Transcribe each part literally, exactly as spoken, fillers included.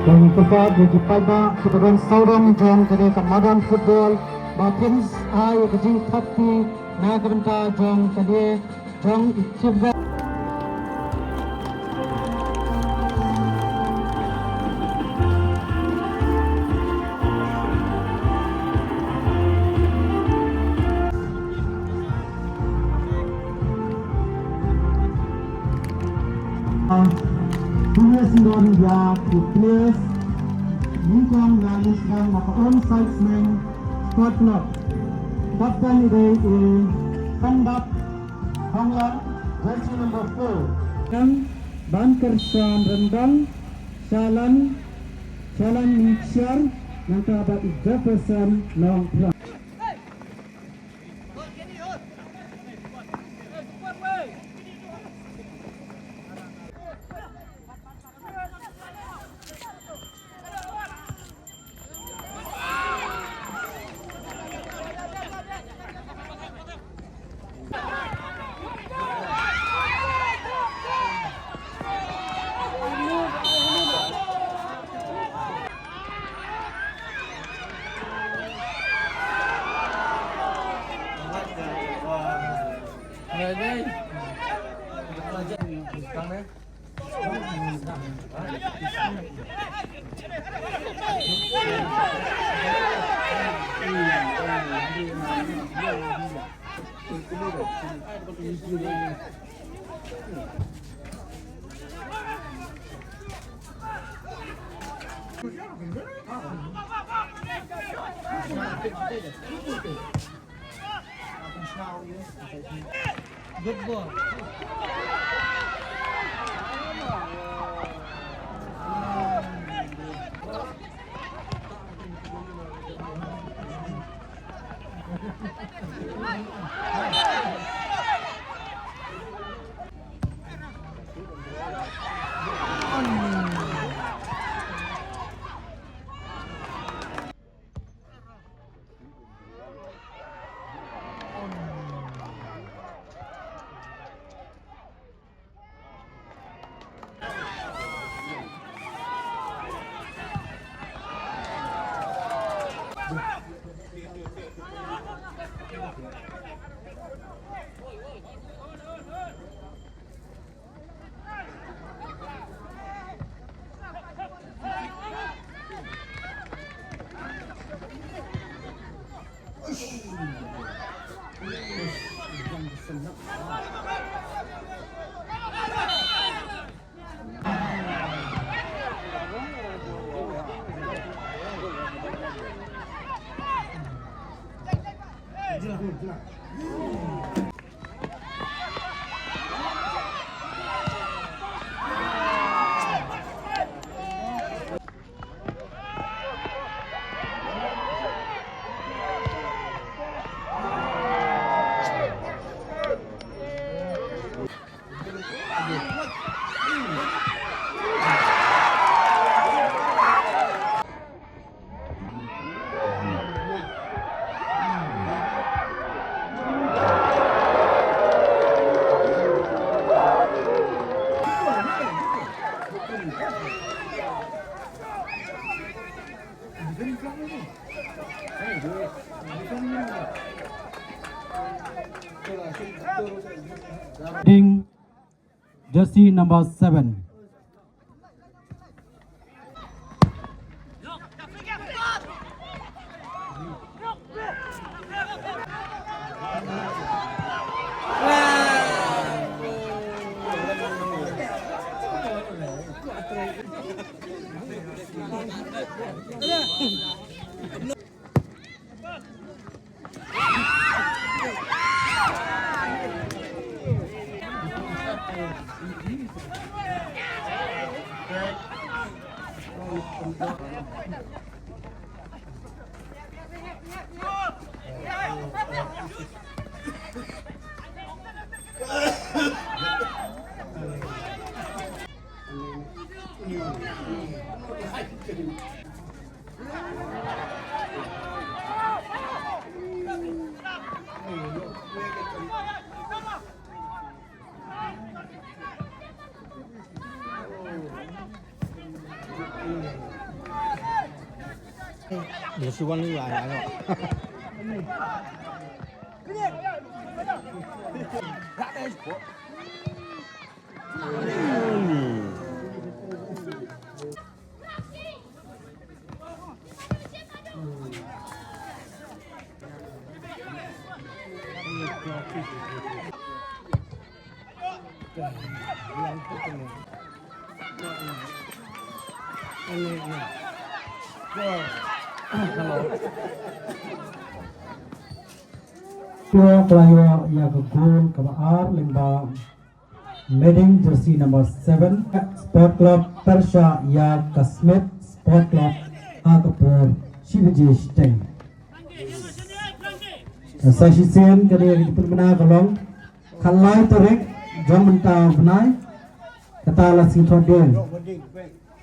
Jong kyrpad ïa ki paidbah kiba don sawdong jong kane ka madan football ba phin ai ïa ka jingthap kti na ka bynta jong kane jong i Chief Guest. Pynlong sngewbha ïa ki players nyngkong na Nongkrem na ka Umsait Sneng Sport Club. Kapten i dei i Khambat Honglar, jersey number four. Nang ban kyrshan ryndang Shalan, Shalan Ningxiar, nangta bad i Jefferson Longphrang. Good ball. Ding, jersey number seven. Io, si wan ni wan wan. Pura pelayo ïa ka gol kaba ar lyngba Meding jersey number seven, Sport Club Persia ïa ka Smith Sport Club ha ka por shi baje shiteng. Sa shisien ka dei ka pynbna ka long khatlai tarik jong mynta u bnai, kata la sngewthuh dien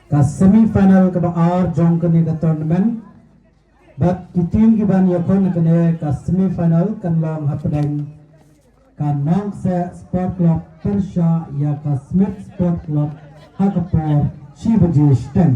ka semi final kaba ar jong kane ka tournament. Bad ki team kiban ïakhun ha kane ka semi final kan long hapdeng ka Nongkseh Sport Club Persia ïa ka Smith Sport Club ha ka por shi baje shiteng.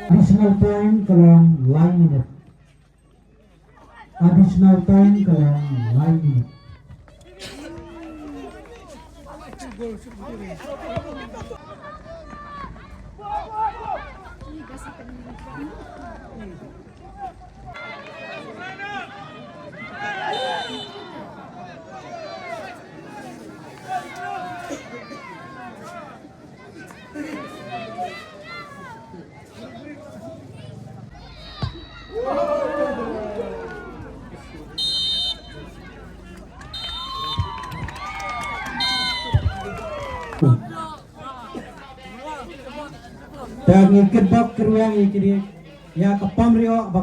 Additional time ka long lai minit. Additional time ka long lai minit. Te ngi kitbok kyrwiang ïa kine, ïa ka pom rioh ba